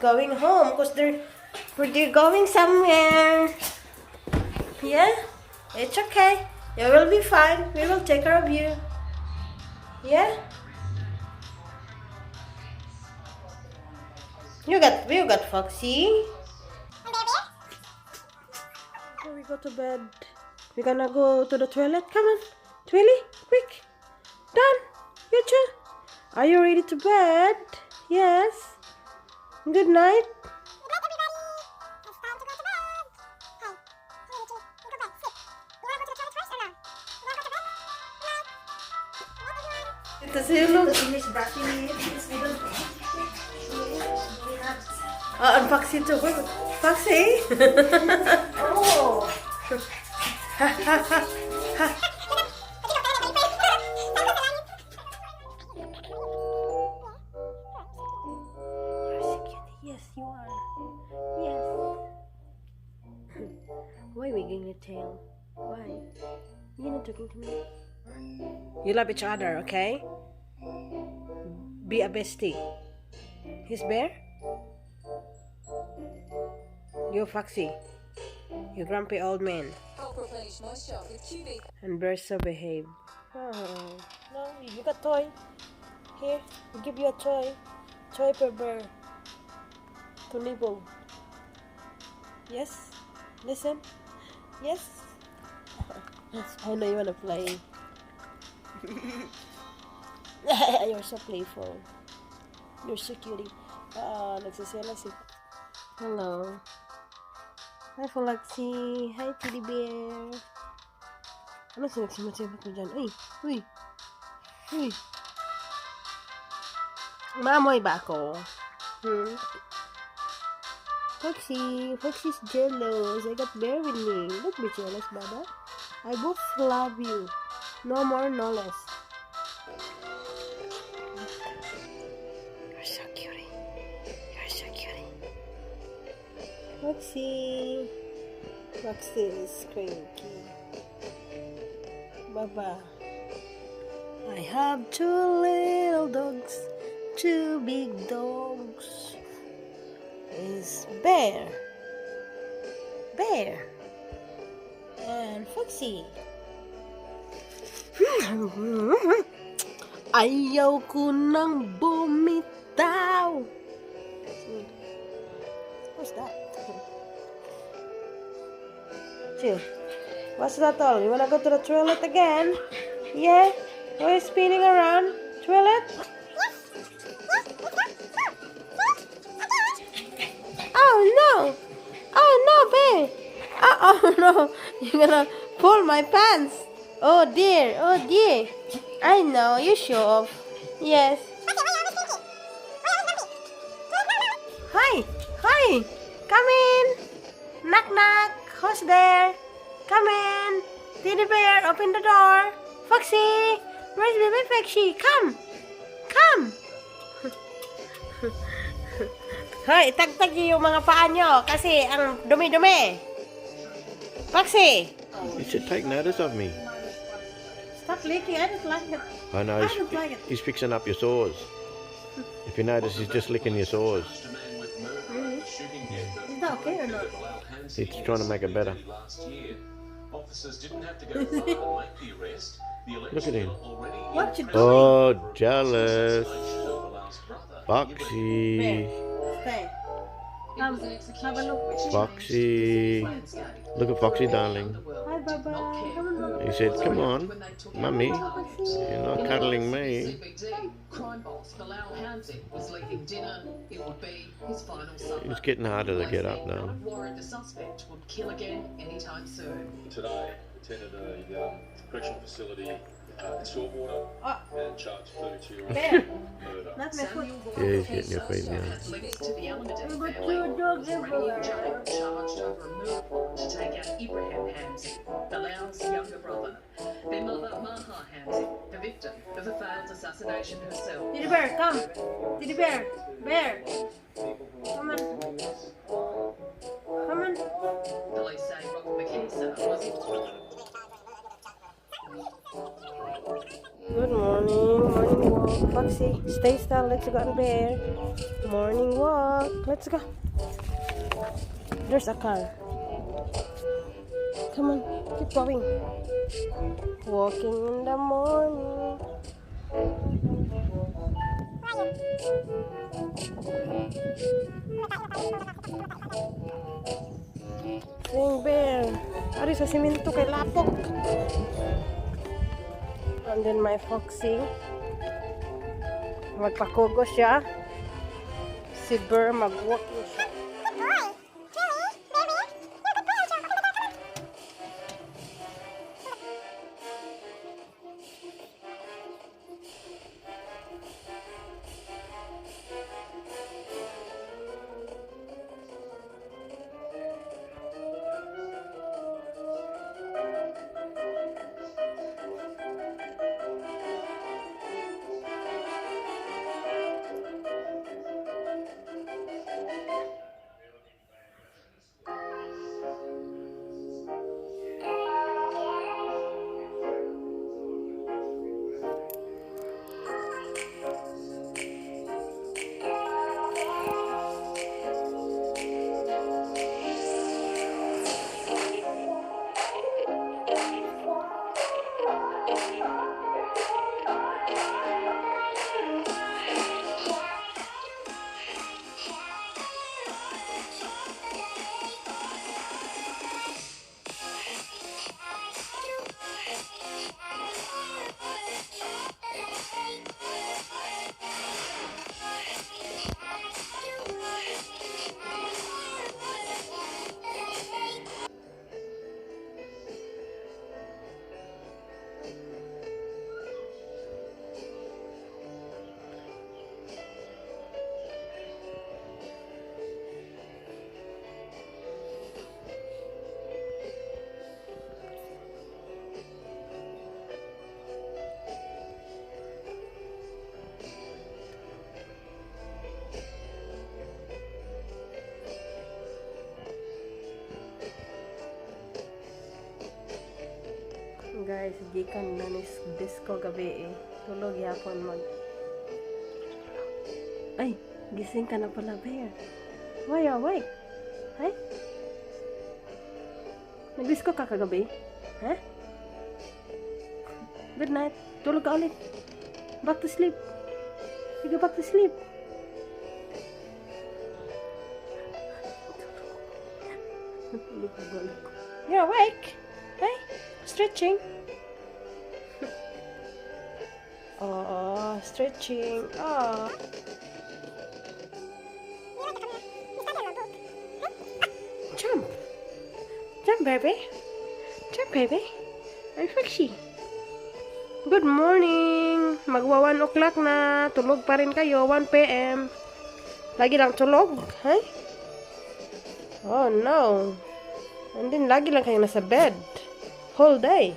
going home because they're going somewhere. Yeah? It's okay. You will be fine. We will take care of you. Yeah? You got Foxy. Before we go to bed, we're gonna go to the toilet. Come on, Twilly, quick. Done. You too. Are you ready to bed? Yes. Good night. Good night, everybody. It's time to go to bed. Hey, hey, Richie, go to bed. Sleep. You wanna go to the toilet first or no? You wanna go to bed? Good night. Good night, everyone. Ito si Lulu. Finish brushing it because we don't. We have. Oh, and Foxy too. Foxy. Oh. Ha ha ha ha. You're so cute. Yes, you are. Yes. Why wiggling your tail? Why? You're not talking to me. You love each other, okay? Be a bestie. He's Bear? You're Foxy. You grumpy old man. Help replenish moisture with QV And Bear's so behave. Oh, no, you got toy. Here, we give you a toy. Toy per bear. To nibble. Yes? Listen? Yes? I know you wanna play. You're so playful. You're so cutie. Ah, nagsiselos si. Hello. Hi, Foxy. Hi, Teddy Bear. Ano sinagsimat-simat mo dyan? Uy! Uy! Uy! Maamoy ba ako? Hmm? Foxy! Foxy's jealous. I got Bear with me. Don't be jealous, Baba. I both love you. No more, no less. You're so cutie. You're so cutie. Foxy! Foxy is cranky. Baba. I have two little dogs, two big dogs. Is Bear, Bear, and Foxy. Ayaw ko nang bumitaw. What's that? Chill. What's that all? You wanna go to the toilet again? Yeah? Why are you spinning around? Toilet? Oh no! Oh no, babe! Oh, oh no! You're gonna pull my pants! Oh dear! Oh dear! I know, you show off. Yes. Hi! Hi! Come in! Knock knock! Who's there? Come in! Teddy Bear, open the door! Foxy! Where's baby Foxy? Come! Come! Hoy, itagtag niyo yung mga paa niyo kasi ang dumi-dumi. Foxy! You should take notice of me. Stop licking. I don't like it. I know. I He's, don't like it. he's fixing up your sores. If you notice, he's just licking your sores. Really? Is that okay or not? He's trying to make it better. Look at him. What you doing? Oh, jealous. Foxy. Stay. Come, have a look. Foxy. Look at Foxy, darling. Hi, Baba. Come on, Baba. He said, "Come on, Mummy. You're not cuddling me." CBD crime boss Bilal Hamzi was leaving dinner. It would be his final supper. It's getting harder to get up now. Not worried the suspect would kill again anytime soon. Today, attended a correctional facility in Shortwater Ah. and charged 32-year-old Bear. murder. Not my foot. Samuel Yeah, he's getting your feet now. has links to the Alameddine We've got family. two dogs Was already in everywhere. jail, charged over a murder plot to take out Ibrahim Hamzi, Bilal's younger brother. Their mother, Maha Hamzi, the victim of a failed assassination herself. Teddy Bear, come. Teddy Bear. Bear. Come on. Come on. Police say Robert McKeeson was Good morning. Morning walk. Foxy. Stay still. Let's go and Bear. Morning walk. Let's go. There's a car. Come on, keep going. Walking in the morning. Where are you? Sing, Bear. Ari sa simento kay lapok. And then my Foxy. Magpakugo siya. Si Bear mag-walking siya. Good boy. Julie, baby. You're a good boy, aren't you? Open the door, come on. Guys, gikan na ni disco gabi eh. Tulog yapon mag. Ay, gising ka na pala, Bear. Why you awake? Ay? Nag-disco ka kagabi? Ha? Good night. Tulog ka ulit. Back to sleep. You go back to sleep. Tulog ka ulit. You're awake. Hey, stretching. Oh, stretching. Oh. You like to come here. You study your book. Jump. Jump, baby. Jump, baby. I'm Foxy. Good morning. Magwa 1 o'clock na. Tulog pa rin kayo. 1 p.m. Lagi lang tulog. Hey? Oh, no. And then, lagi lang kayo nasa bed. Whole day.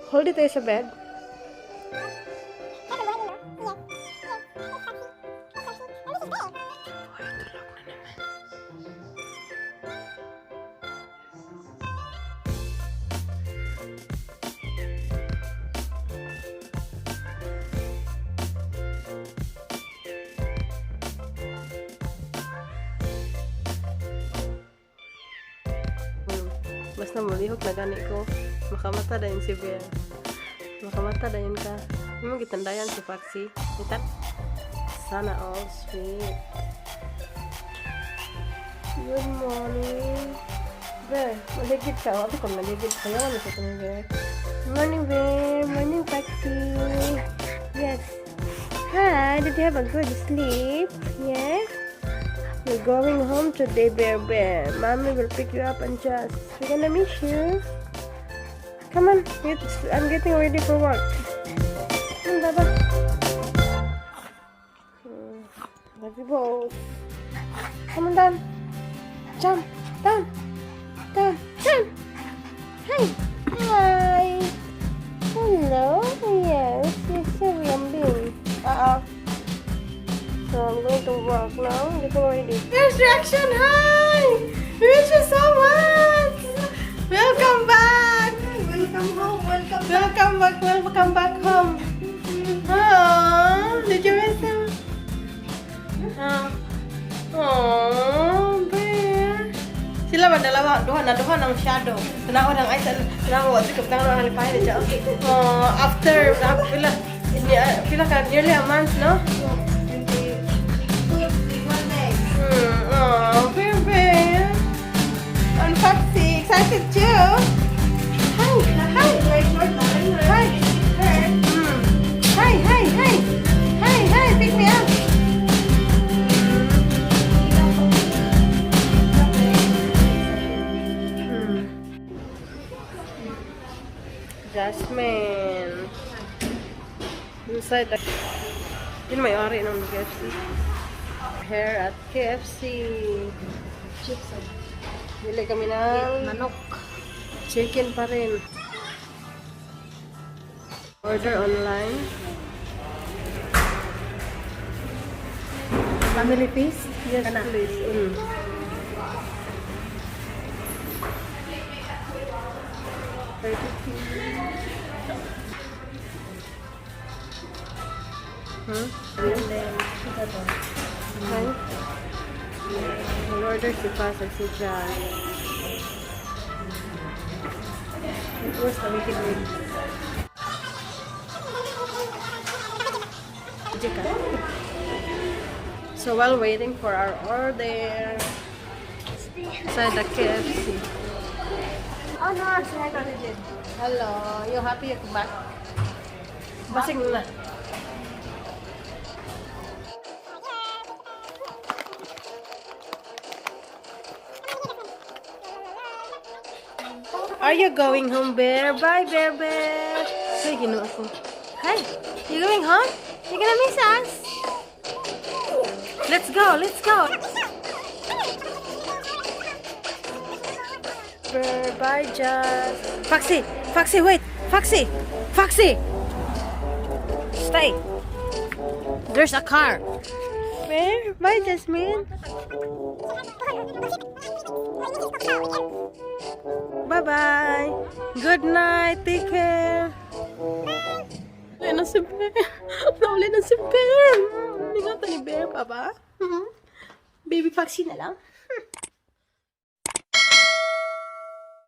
Whole day tayo sa bed. That's a morning, no? Yes. Yes. It's Foxy. It's Foxy. And this is Bear. Ay, tulog na naman. Basta malihok na gani ko. Makamata dayon si Bear. Makamata dayon ka. Imo gitandayan si Foxy. Itat. Sana all sweet. Good morning. Bear, maligid ka. Wabi ko maligid. Kaya ano sa itong Bear. Morning, Bear. Morning, Foxy. Yes. Hi, did you have a good sleep? Yeah? We're going home today, Bear Bear. Mommy will pick you up and just... We're gonna miss you. Come on. I'm getting ready for work. Come on, Baba. Love you both. Come on down. Jump. Down. Down. Down. Hi. Hi. Hello. Yes. Yes, sorry, I'm being. Uh-oh. So I'm going to work now. Getting ready. There's reaction. Hi. We miss you so much. Welcome back. Welcome home. Welcome. Welcome back. Welcome back home. Oh, did you Duha na duha ng shadow. Tanaw ng ay tanaw wa ka tanaw ng halipahin siya. Oh, after pila pila ka, nearly a month, no? Oh, baby. I'm Foxy, excited too. Hi, hi, hi. Hi, hi, hi. Hi, hi, pick me up. Jasmine. Inside the... Yun may-ari ng KFC. Here at KFC. Chips. Bili kami ng Manok. Chicken pa rin. Order online. Family piece? Yes, Kana. Please. And then, ito to. Okay. Mag-order si Paz at si Jan. Where's the wicked wing? Jika. So while waiting for our order, inside the KFC. Oh no, say hi to Jen. Hello, you happy you come back? Basig na. Are you going home, Bear? Bye, Bear Bear. Ay, ginoo ko. Hi, you going home? You gonna miss us? Let's go, let's go. Bear, bye, Jazz. Foxy, Foxy, wait. Foxy, Foxy. Stay. There's a car. Bear, bye, Jasmine. Bye-bye. Good night. Take care. Uli na si Bear. Nauli na si Bear. Ingatan ni Bear, Papa. Baby Foxy na lang.